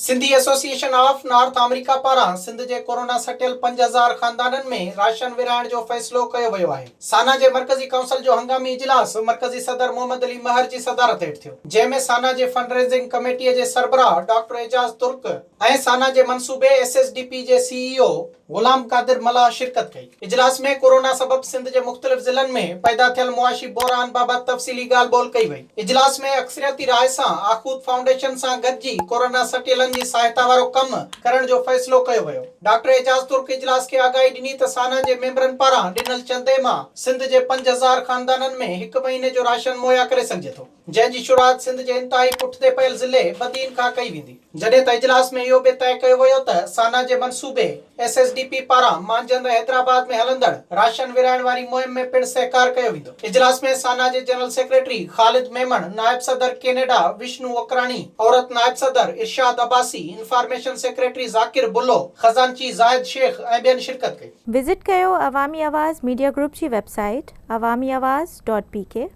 Sindhi association of North America پاران سنڌ جي corona سٽيل 5000 خاندانن ۾ راشن ورهائڻ جو فيصلو ڪيو ويو آهي. سانا جي مرڪزي ڪائونسل جو هنگامي اجلاس مرڪزي صدر محمد علي مهر جي صدارت هيٺ ٿيو، جنهن ۾ سانا جي فنڊ ريزنگ ڪميٽيء جي سربراهه ڊاڪٽر اعجاز ترڪ ۽ سانا جي منصوبي ايس ايس ڊي پي جي سي اي او غلام قادر ملاح شرڪت ڪئي. اجلاس ۾ ڪورونا سبب سنڌ جي مختلف ضلعن ۾ پيدا ٿيل معاشي بحران بابت تفصيلي ڳالهه ٻولهه ڪئي وئي. اجلاس ۾ اڪثريتي راء سان آخوت فائونڊيشن سان گڏجي ڪورونا سٽيلن جي سهائتا وارو ڪم ڪرڻ جو فيصلو ڪيو ويو. ڊاڪٽر اعجاز ترڪ اجلاس کي آگاهي ڏني ته سانا جي ميمبرن پاران ڏنل چندي مان سنڌ جي 5000 خاندانن ۾ هڪ مهيني جو راشن مهيا ڪري سگهجي ٿو. جنهن جي شروعات سنڌ جي انتهائي پٺتي پيل ضلعي بدين کان ڪئي ويندي. جڏهن ته اجلاس ۾ اهو به طئي ڪيو ويو ته سانا جي منصوبي ايس ايس ڊي پي پاران مانجهند ۽ حيدرآباد ۾ هلندڙ راشن ورهائڻ واري مهم ۾ پڻ سهڪار ڪيو ويندو. اجلاس ۾ سانا جي جنرل سيڪريٽري خالد ميمڻ، نائب صدر ڪينيڊا وشنو اڪراڻي، عورت نائب صدر ارشاد عباسي، انفارميشن سيڪريٽري ذاڪر بلو، خزانچي زاهد شيخ ۽ ٻين شرڪت ڪئي. وزٽ ڪيو عوامي آواز ميڊيا گروپ جي web site Awami Awaz dot P K.